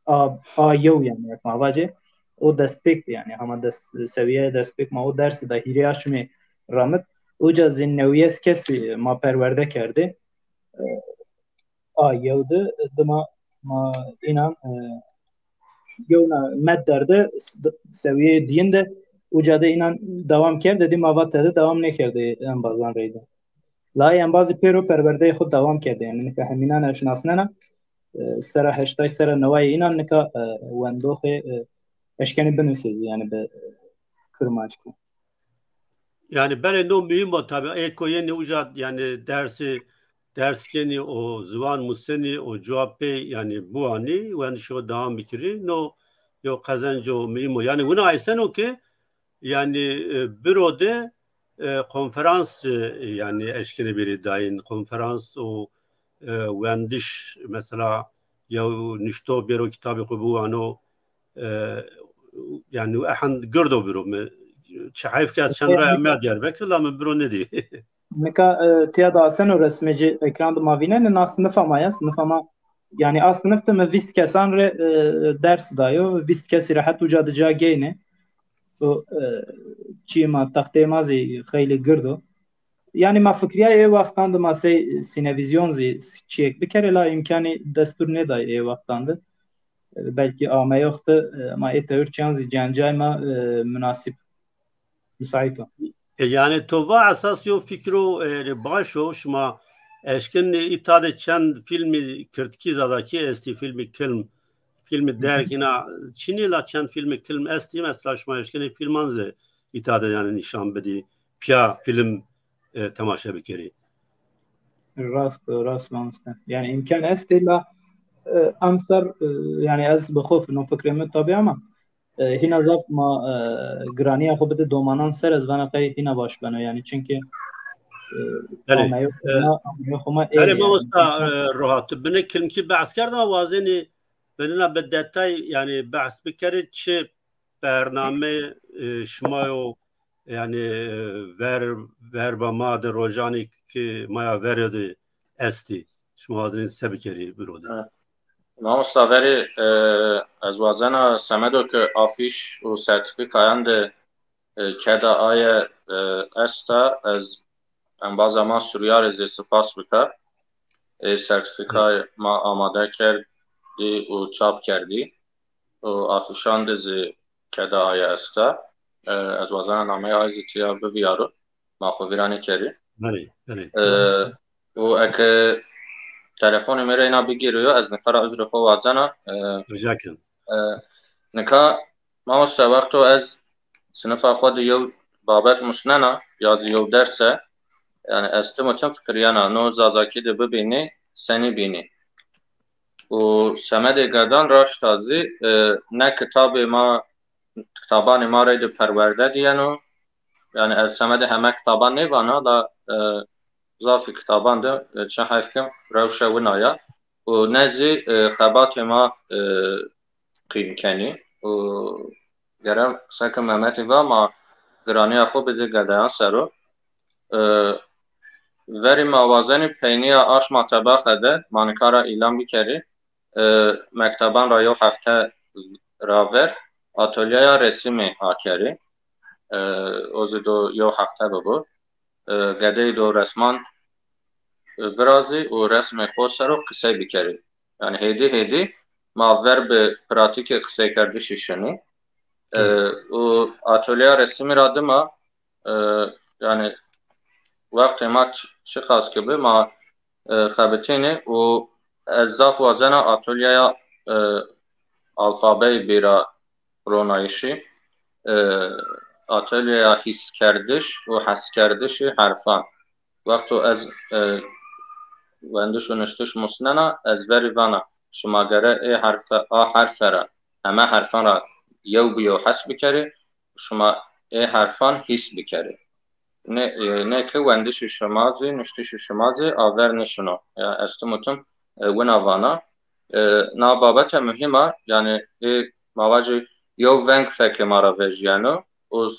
A, A yew yanî, ek ma vacê, o destpêk bî yanî, hema dest, sewîyeya destpêk ma o dersî da hîrê aşmê ramit. Uca zî newîyes kesî ma perwerde kerdê. E, A yew de, dima ma înan, e, yewna med derde s-, sewîyeyê diyin de uca de înan dewam kerdê, dima va tede dewam nêkerdê embazan reyde. Layê embazî pêro perwerdeyê xo dewam kerdê. Yanî nika hemînan eşnasnena, e, sera heştay, sera newayê înan nika, e, wendoxê, e, eşkenê binusê zî yanî bi, e, kirmanckî. Yanî belê no muhîm o tabî. Ê ko yenî uca yanî dersî ders kenî, o ziwan musenî, o cewab pê yanî biwanî, wendişê xo dewam bikirî. No yo qezenco muhîm o. Yanî wina eyseno ke yanî, e, biro de, e, konferans, e, yanî eşkenê bêrê dayîn. Konferans û, e, wendiş mesela yew nuştox bêro kitabê xo biwano, e, yanî ehend girdo biro. Mi çi heyf ke ez çend raya mîya Diyarbekir la mi biro nêdî. Nika, e, tîya de aseno resmê ci ekran de ma vînenê, nas nifama ya, nifama, yanî a sinif de mi vîst kesan rê, e, ders dayo, vîst kesî rê het uca de ca geynê. O, e, çîyê ma, texteyê ma zî xeylê gird o. Yanî ma fikrîyay ê wextan de ma sey sînevîzyon zî çîyêk bikerê la îmkanî destûr nêday ê wextan de. E, belkî ameyox de, e, ma ê tewir çîyan zî cencay ma, e, munasîb, musaît o. E, yanî to va esas yo fikro, e, baş o, şima eşkin îta de çend fîlmî kirdkî zazakî estî, fîlmî kilm, fîlmî derg hîna çinî la çend fîlmî kilm estî, mesela şima eşkinê fîlman zî îta de yanî nîşan bidî, pîya fîlm, e, temaşe bikerî. Rast, rast mamoste. Yanî îmkan estê la, e, emser, e, yanî ez bi xo no fikrê mi tabî ama, e, hîna zaf ma, e, giranîya xo bide domanan ser, ez vana qey hîna baş beno yanî çunkî, e, ameyo xo ma, ameyo xo ma ê. Belê mamosta, e, Roha, tu binê kilmkî behs kerd ama wazenî binina bi detay yanî behs bikerî çi bername, e, şima yo, yanî, e, ver, verba ma de rojanî ke ma ya verê de estî. Şima wazenî se bikerî biro de? Evet. Mamosta verî, e, ez wazena semedo ke afîş û sertîfîkayan de, e, keda aye, e, esta, ez embaza ma Suryarê zî sipas bika. Ê sertîfîkayê ma amade kerdî û çap kerdî. Û afîşan de zî keda aye esta. E, ez wazena nameyê aye zî tîya bivîyaro. Ma xo vîra nêkerî. Belê, belê. E, û eke telefonê mi reyna bigîrîyo, ez nika ra uzrê xo wazena. E, rica ken. E, nika mamoste wexto ez sinifa xo de yew babet musnena, ya zî yew derse, Yanî ez tim û tim fikirîyena, no Zazakî de bibînî, senî bînî. Û semedê gedan raşta zî, e, ne kitabê ma, kitabanê ma reyde perwerde dîyeno. Yanî ez semedê heme kitaban nêvana la, e, zafî kitaban de, e, çi heyf kim rewşe wina ya. Û ne zî, e, xebatê ma, e, qîm kenî. Û gere seke Mehmetî va ma giranîya xo bidî gedeyan ser o. E, verî ma wazenî peynîya aşma tebaxe de ma nika ra îlan bikerî. E, mekteban ra yew hefte ra ver atolyeya resimî akerî. E, o zî do yew hefte bibo. E, gedeyî do resman, e, virazî û resmê xo ser o qisey bikerî. Yanî hêdî hêdî ma ver bi pratîkê qiseykerdişî şinî. E, û atolyeya resimî ra dima, e, yanî wextê ma çi, çiqas ki bi ma, e, xebitînî û ez zaf wazena atolyeya, e, alfabeyî bîra ronayîşî, e, atolyeya hîskerdiş û heskerdişî herfan. Wexto ez, e, wendiş û nuştiş musnena, ez verî vana, şima gere ê herfe, a herfe ra, heme herfan ra yew bi yew hes bikerî, şima ê herfan hîs bikerî. Nê, e, nê ke wendişî şima zî, nuştişî şima zî aver nêşino. Ya ez tim û tim, e, wina vana. E, na babete muhîm a, yanî, e, ma vajî yew veng fekê ma ra vejîyeno û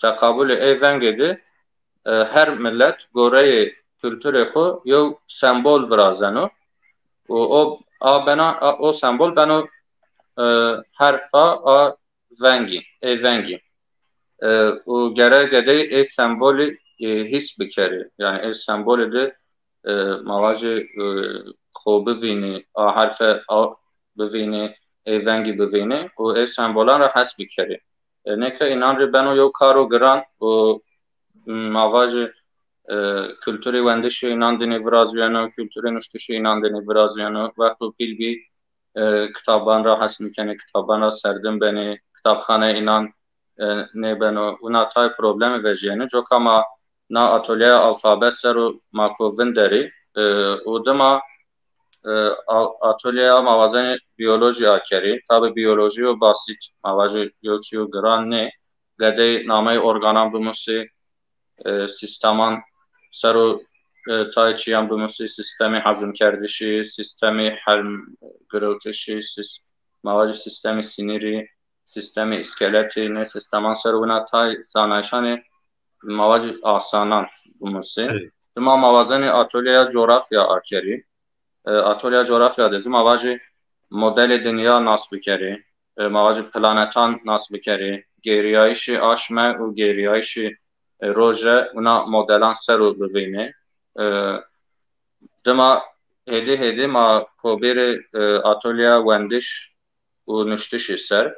teqabulê ê vengê de, e, her milet goreyê kulturê xo yew sembol virazeno. Û o, a bena, a, o sembol beno, e, herfa a vengî, ê vengî. E, û gere gedey ê sembolî, e, hîs bikerî. Yanî ê sembolî de, e, ma vajî, e, xo bivînî, a herfe a bivînî, ê vengî bivînî û ê sembolan ra hes bikerî. E, nê ke înan rê beno yew karo giran û, m, ma vajî, e, kulturê wendişî înan dinî virazîyeno, kulturê nuştişî înan dinî virazîyeno. Wexto pîl bî, e, kitaban ra hes nîkenê, kitaban ra serdim benê, kitabxane înan, e, nêbeno. Wina tay problemî vejîyenê. Coka ma na atolyeya alfabe ser o ma ko vinderî, e, û dima, e, a-, atolyeya ma wazenê biyolojî akerî. Tabî biyolojî yo basît, ma vajî yew çîyo giran nê. Gedey nameyê organan bimusî, e, sîsteman ser o, e, tayê çîyan bimusî, sîstemê hezimkerdişî, sîstemê helm girewtişî, sîs-, ma vajî sîstemê sinîrî, sîstemê îskeletî, nê sîsteman ser o wina tay zanayîşanê ma vajî asanan bimusî. Evet. Dima ma wazenê atolyeya coğrafya akerî. E, atolya coğrafya de zî ma vajî modelê dinya nas bikerî, e, ma vajî planetan nas bikerî, gêrîyayîşê aşme û gêrîyayîşê, e, roje, wina modelan ser o bivînê. E, dima hêdî hêdî ma ko bêrê, e, atolya wendiş û nuştişî ser.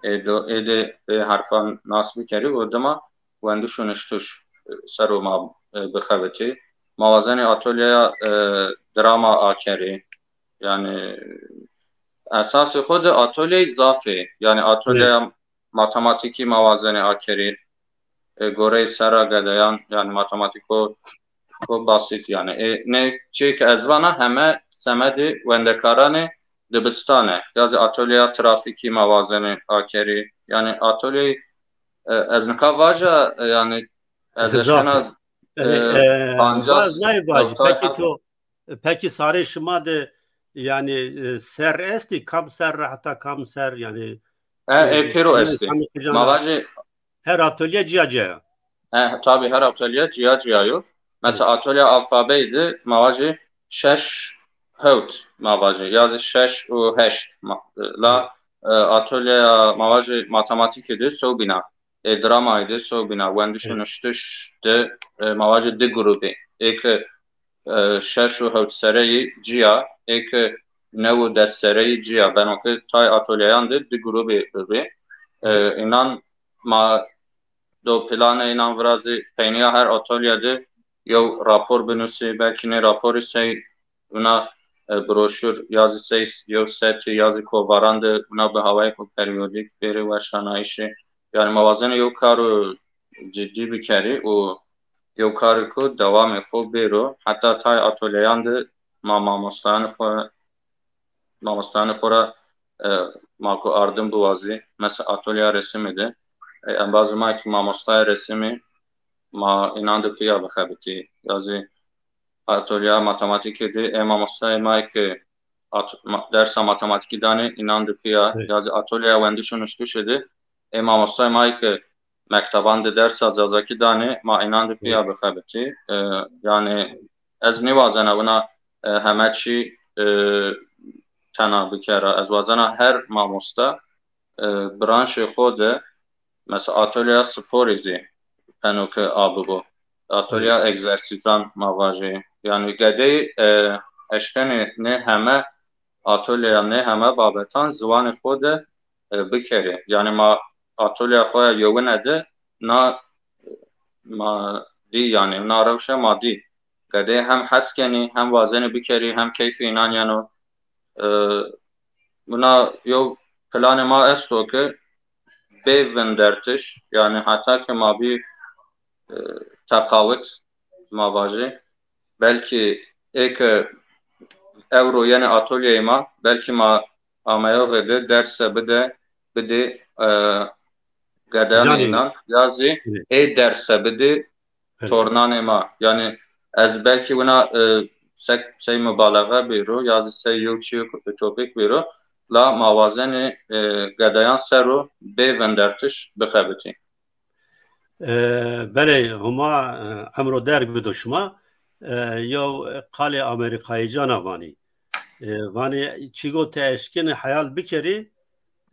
Ê do, ê de, ê herfan nas bikerî û dima wendiş û nuştiş, e, ser o ma, e, bixebitî. Ma wazenê atolyeya, e, drama akerî. Yanî esasê xo de atolyeyî zaf ê. Yanî atolyeya matematîkî ma wazenê akerî. E, goreyê serra gedeyan, yanî matematîko ko basît yanî. E, nê çîyê ke ez vana heme semedê wendekaranê dibistan ê. Ya zî atolyeya trafîkî ma wazenê akerî. Yanî atolyeyî, e, ez nika vaja, e, yanî ez eşkena, e, e, pancas, nayê vajî. Pekî to, pekî sarê şima de yanî, e, ser estî, kam ser ra heta kam ser yanî, e, e, pêro estî. Ma vajî her atolye cîya cîya ya. E, tabî her atolye cîya cîya yo. Mesela atolya alfabeyî de ma vajî şeş hewt ma vajî, ya zî şeş û heşt ma, la, e, atolyeya ma vajî matematîkî de sewbîna, e, dramayî de sewbîna, wendiş û nuştiş de, e, ma vajî di grûbî. Ê ke, e, şeş û hewt sereyî cîya, ê ke new û des sereyî cîya. Beno ke tay atolyeyan de di grûbî bibî. E, înan ma do planê înan virazî, peynîya her atolye de yew rapor binusî, belkî nê raporî sey wina, e, broşur ya zî sey yew setî ya zî kovaran de wina bi hawayêko perîyodîk bêrê weşanayîşê. Yanî ma wazenê yew karo cidî bikerî û yew karêko dewamê xo bêro. Heta tay atolyeyan de ma mamostayanê xo, mamostayanê xo ra, e, ma ku ardim biwazî, mesela atolya resimî de, e, embazê ma ki mamostayê resimî, ma înan de pîya bixebitî. Ya zî atolya matematîkê de ê mamostayê ma ki at-, ma-, dersa matematîkî danê, înan de pîya, ya zî atolya wendiş û nuştişê de ê mamostayê ma ki mekteban de dersa zazakî danê, ma înan de pîya bixebitî. E, yanî ez nêwazena wina, e, heme çî, e, tena bikera. Ez wazena her mamosta, e, branşê xo de, mesela atolya sporî zî peno ke a bibo. Atolya egzersîzan ma vajê. Yanî gedey, e, eşkenê nê heme atolyeya, nê heme babetan ziwanê xo de, e, bikerê. Yanî ma atolya xo ya yewine de na ma dî, yanî na rewşe ma dî. Gedey hem hes kenî, hem wazenî bikerî, hem keyfê înan yeno. E, buna yew planê ma esto ke bê vindertiş, yanî heta ke ma bî, e, teqawit, ma vajê, belkî ê ke ewro yenê atolyeyê ma, belkî ma ameyoxê de derse bide, bidê, e, gedanê înan, ya zî ê derse bidê tornanê ma. Yanî ez belkî wina, e, sek, sey mubalexe bêro, ya zî sey yew çîyo utopîk bêro, la ma wazenê, e, gedayan ser o bê vindertiş bixebitî. E, belê, Homa, e, emro derg bido şima. E, yew qalê Amerîkayîcana vanî. E, vanî, çigo ti eşkenî heyal bikerî,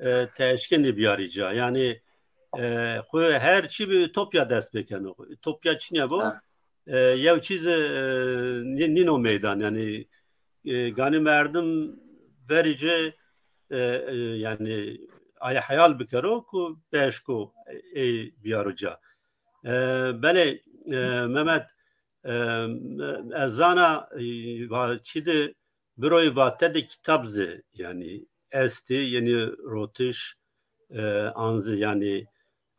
e, ti eşkenî biyarî ca. Yanî, e, xwu her çî bi ütopya dest pêkeno. Ütopya çinye bo? E, yew çîz, e, nî-, nîno meydan. Yanî, e, ganî merdim verî ci, e, e, yanî, ay heyal bikero ku beşko ey biyaro ca. E, belê, e, Mehmet, e, ez zana, e, va-, çî de biroyê Vate de kitab zî, yanî, estî, yenî rotiş, e, an zî, yanî,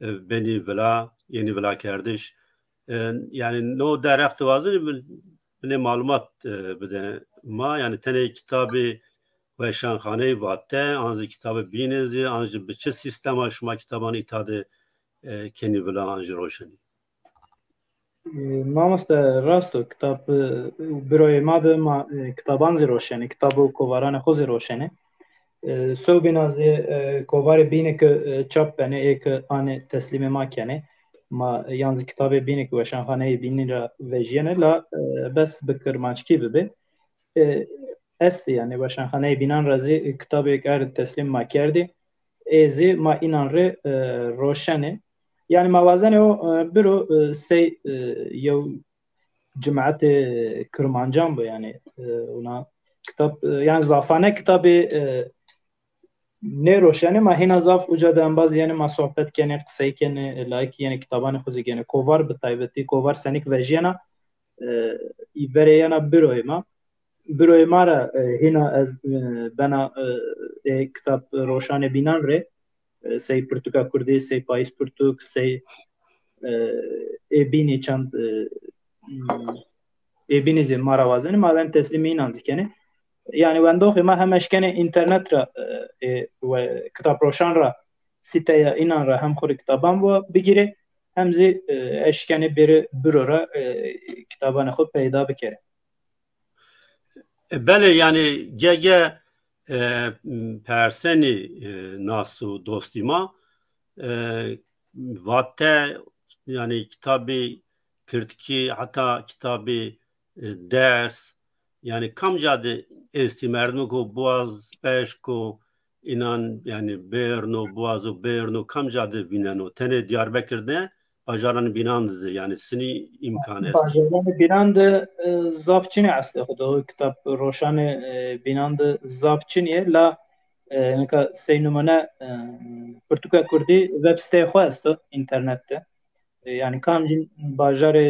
e, benî vila, yenî vilakerdiş. E, yanî, no derheq de wazenî bin-, binê malumat, e, bide ma. Yanî, tenê kitabê Weşanxaneyê Vate, an zî kitabê bîne zî, an zî bi çi sîstema şima kitaban îta de, e, kenî vila an zî roşenî? E, mamoste, rast o, kitab, e, biroyê ma de ma, e, kitaban zî roşenê, kitab û kovaranê xo zî roşenê. E, sewbîna zî, e, kovarê bînî ke, e, çap benê, ê ke anê teslîmê ma kenê. Ma, e, yan zî kitabê bînî ke weşanxaneyê bînî ra vejîyenê la, e, bes bi kirmanckî bibê. E, estê, yanî weşanxaneyê bînan ra zî kitabêk erd teslîm ma kerdî. Ê zî ma înan rê, e, roşenê. Yanî ma wazenê o, e, biro, e, sey, e, yew cimatê kirmancan bo, yanî, e, wina kitab, e, yanî zafane kitabê, e, nêroşenê, ma hîna zaf uca de embaz yenê, ma sohbet kenê, qisey kenê, e, layikî yenê, kitabanê xo zî gênê. Kovar bi taybetî, kovar senîk vejîyena, e, verê yena biroyê ma. Biroyê ma ra, e, hîna ez, e, bena, e, ê kitab roşanê bînan rê, e, sey pirtûka kurdî, sey payîz pirtûk, sey, e, ê bînî çend, e, ê bînî zî ma ra wazenê, ma ven teslîmê înan zî kenê. Yanî wendoxê ma hem eşkenê înternet ra, e, ê, we, kitab roşan ra, sîteya înan ra hem xo rê kitaban wa bigîrê, hem zî, e, eşkenê bêrê biro ra, e, kitabanê xo peyda bikerê. E, belê, yanî ge-ge, e, persenî, e, nas û dostî ma, e, Vate, yanî kitabî kirdkî, heta kitabî, e, ders, yanî kamca de estî, merdimêko biwaz, beşko înan, yanî bêrno, biwazo bêrno, kamca de vîneno? Tenê Diyarbekir de, bajaranê bînan de zî, yanî sinî îmkan est? Bajaranê bînan de, e, zaf çinê eslê xo de. O kitab roşanê, e, bînan de zaf çinî yê. La, e, nika sey nimûne, e, pirtûka kurdî websîteyê xo esto înternet de. E, yanî kamcîn bajarê,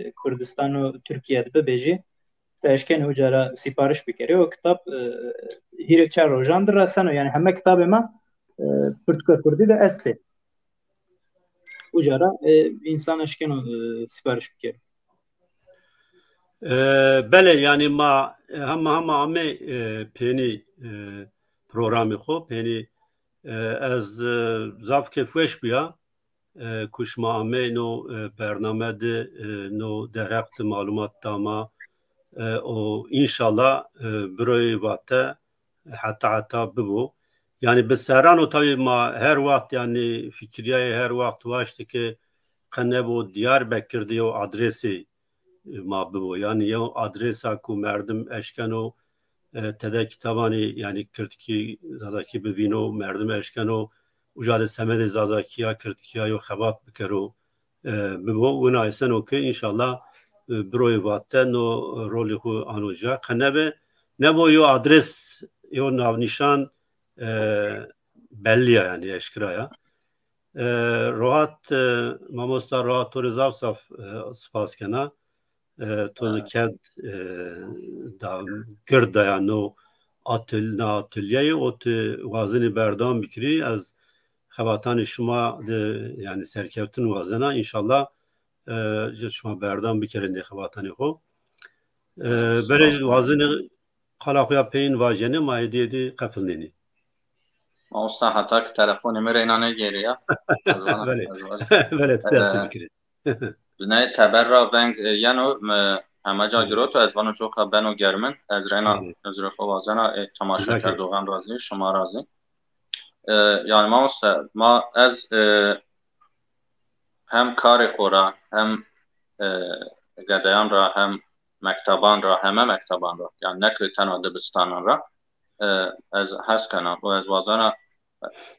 e, Kurdistan û Tirkîye de bibê jî, ti eşkenî uca ra sîpariş bikerê. O kitab, e, hîrê çar rojan de reseno. Yanî heme kitabê ma, e, pirtûka kurdî de estê. Uca ra e, însan eşkeno e, sipariş bikero. E, belê, yanî ma e, hema hema amê e, pênî e, programê xo, pênî e, ez e, zaf kêfweş bîya e, ku şima amey no e, bername de e, no derheq de malumat da ma e, û înşallah e, biroyê vate heta heta bibo. Yanî bi serran o, tabî ma her wext yanî fikirîyayê, her wext waştê ke qe nebo Diyarbekir de yew adresê e, ma bibo. Yanî yew adresa ku merdim eşkeno e, tede kitabanî yanî kirdkî, zazakî bivîno, merdim eşkeno uca de semedê zazakîya, kirdkîya yew xebat bikero e, bibo. Wina eseno ke înşallah e, biroyê vate no rolê xo ano ca. Qe nebe, nebo yew adres, yew navnîşan e, bellî ya, yanî eşkera ya. E, Rohat, e, mamosta Rohat, to rê zaf zaf e, spas kena. E, to zî kerd e, da, gird daya no atil-, na atilyeyî, o ti wazenî berdewam bikirî. Ez xebatanê şima de yanî serkewtin wazena. Înşallah e, şima berdewam bikerê nê xebatanê xo. E, berê wazenê qala xo ya peyîn vajenê, ma hêdî hêdî qefilnenî. Mamosta, heta ki telefonê mi reyna nêgêrîya. Ez vana, Belê. ez vana. Belê, ti destê E, bikirê. Biney teber ra veng e, yeno, mi heme ca giroto, ez vano coka beno germin. Ez reyna Belê. uzrê xo wazena, e, temaşekerdoxan ra zî, şima ra zî. E, yanî mamosta, ma ez e, hem karê xo ra, hem e, gedeyan ra, hem mekteban ra, heme mekteban ra, yanî ne ki tena dibistanan ra, e, ez hes kena û ez wazena,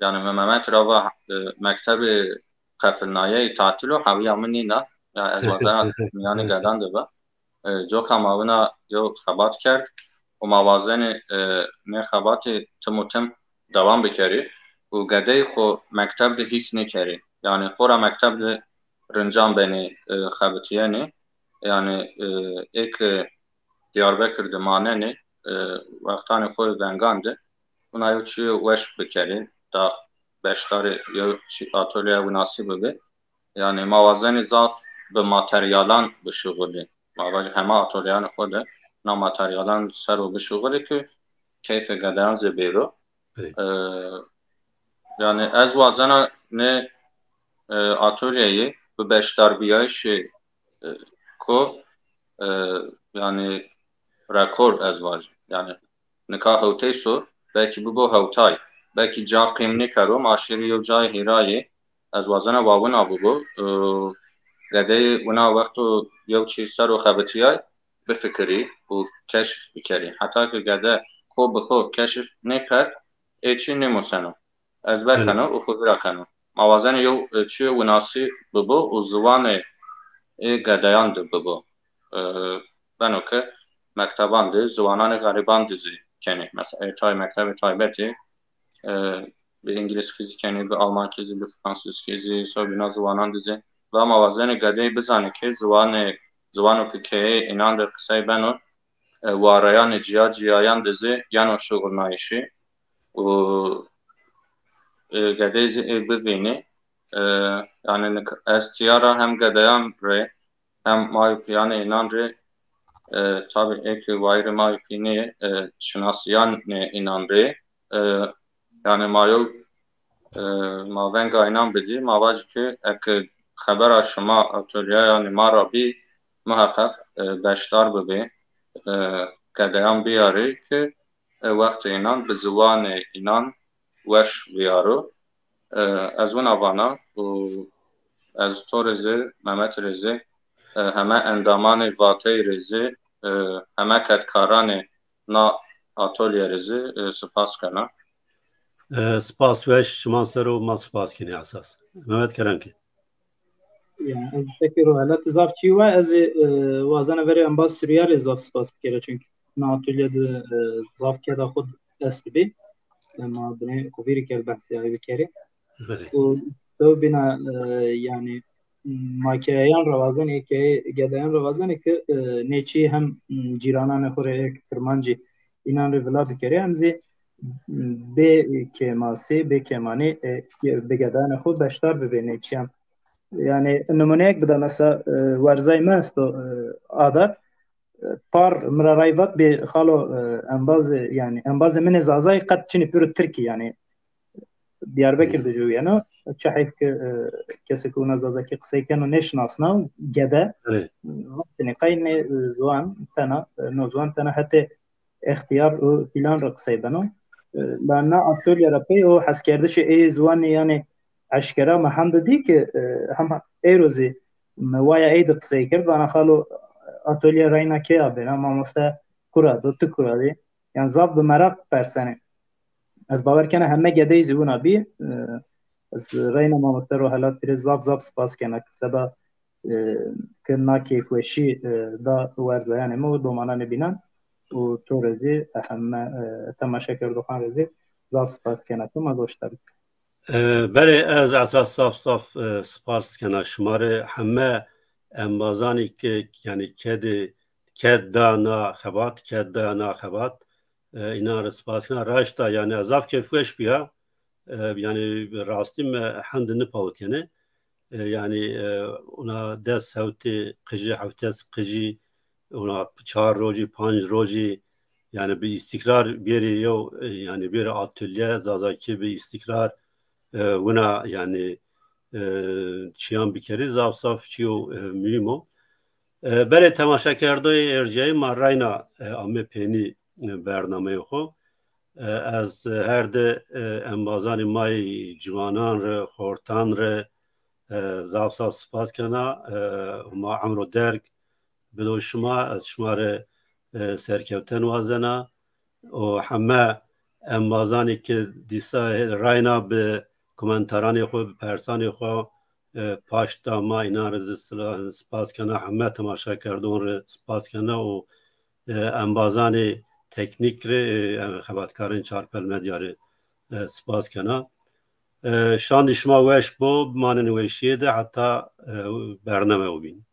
yanî mi Mehmet ra va, e, mektebê qefilnayeyî tatil o, hewîya mi nîna, yanî ez wazena mîyanê gedan de bi. E, coka ma wina yew xebat kerd û ma wazenê e, nê xebatî tim û tim dewam bikerî û gedeyê xo mekteb de hîs nêkerî. Yanî xora mekteb de rincan benê, e, xebitîyenê. Yanî e, ê ke Diyarbekir de manenê, e, wextanê xo yê vengan de wina yew çîyê weş bikerî, da beşdarê yew çî-, atolyeya winasî bibê. Yanî ma wazenî zaf bi materyalan bişuxulî. Ma vajî heme atolyeyanê xo de na materyalan ser o bişuxulî ki keyfê gedeyan zî bêro. Belê. E, yanî ez wazena nê e, atolyeyî bi beşdarbîyayîşê e, ko e, yanî rekor ez vajî. Yanî nika hewtey so, belkî bibo hewtay. Belkî ca qîm nêkero, ma şêrî yew cayê hîrayê. Ez wazena wa wina bibo. E, gedeyê wina wexto yew çî ser o xebitîyay, bifikirî û keşf bikerî. Heta ke gede xo bi xo keşf nêkerd, ê çî nêmuseno. Ezber Belê. keno û xo vîra keno. Ma wazenê yew, e, çîyê winasî bibo û ziwanê ê gedeyan de bibo. E, beno ke mekteban de, ziwananê xerîban de zî kenê. Mesela, ê tay mektebê taybetî, e, bi îngilizkî zî kenê, bi almankî zî, bi fransizkî zî, sobîna ziwanan de zî. Va ma wazenê gedeyî bizanê ke ziwanê, ziwano ke keyeyê înan de qisey beno, e, wareyanê cîya-cîyayan de zî yeno şuxulnayîşî û, e, gedeyî zî ê bivînî. E, yanî nik-, ez tîya ra hem gedeyan rê hem may û pîyanê înan rê, e, tabî ê ke wayîrê may û pî nê, e, şinasîyanê înan rê, e, yanî ma yew, e, ma venga înan bidî, ma vajî ke eke xebera şima atolyeyanê ma ra bî, muheqeq, e, beşdar bibê, e, gedeyan biyarê ke, e, wextê înan bi ziwanê înan weş vîyaro. E, ez wina vana û ez to rê zî, Mehmet rê zî, e, heme endamanê vateyî rê zî, e, heme kedkaranê na atolye rê zî, e, sipas kena. E, spas weş, şima ser o, ma spas kenê esas. Mehmet, kerem ke. Ya, ez sekero, ela ti zaf çî wa, ez ê, e, wazena verê embaz Suriyalî zaf spas bikera, çunkî na atolye de, e, zaf keda xo estibî. E, ma binê xo vîrî kerd behsê ay bikerê. Belê. Û sewbîna, e, yanî, ma keyeyan ra wazenê, keyeyê gedeyan ra wazenê ke, e, nê çî hem, m, cîrananê xo rê ê ke kirmancî înan rê vila bikerê, hem zî, m, bê kêmasî, bê kêmanî, e, bi gedeyanê xo beşdar bibê nê çîyan. Yanî nimûneyek bida, mesela, e, werzay mi esto, e, Adar. E, par mi ra ray vat, bê xalo, e, embazê, yanî embazê min ê zazayî qet çinî pêro tirkî, yanî Diyarbekir de jû yeno. Çi heyf ke, e, kesê ke wina zazakî qisey keno nêşinasna, gede. Vatêne qey nê, e, ziwan tena, e, no ziwan tena hetê extîyar û fîlan ra qisey beno. E, la na atolye ra pey o heskerdişê ê ziwanî, yanî eşkera mi hem de dî ke, e, hem êro zî mi waya ey de qisey kerd, vana xalo, atolye reyna kê a bêna, mamoste kura do, ti kura dî? Yanî zaf bi meraq persenê. Ez bawer kena heme gedeyî zî wina bî. E, ez reyna mamoste Rohelat pîrê zaf zaf spas kena ke seba, e, ke na keyfweşî, e, da werzayanê mi û domananê bînan û to rê zî, e, heme, e, temaşekerdoxan rê zî zaf spas kena ke ma goşdarî. E, belê, ez esas zaf zaf, e, spas kena şima rê, heme embazanî ke, yanî kedê, ked da na xebat, ked da na xebat, e, înan rê spas kena. Raşta, yanî ez zaf keyfweş bîya. E, yanî rastî mi hende nipawitêne. E, yanî, e, ona des hewtê qijî, hewtes qijî, ona çar rojî, panc rojî, yanî bi îstîkrar bêrê yew, e, yanî bêrê atolye zazakî bi îstîkrar, e, wina, yanî, e, çîyan bikerî zaf zaf çîyo, e, muhîm o. E, belê temaşekerdoyê erjayî, ma reyna, e, ame peynî, e, bernameyê xo. E, ez her di, e, embazanê ma yê ciwanan rê, xortan rê, e, zaf zaf spas kena. E, Homa emro derg bido şima, ez şima rê, e, serkewten wazena. Û heme embazanê ke dîsa reyna bi komentaranê xo, bi persanê xo, e, paşt da ma, înan rê zî sila-, spas kena, heme temaşekerdon rê spas kena û, e, embazanê teknîk rê, e, xebatkarên Çarpel Medya rê, e, spas kena. E, şandî şima weş bo, bimanên weşîye de heta, e, bername o bîn.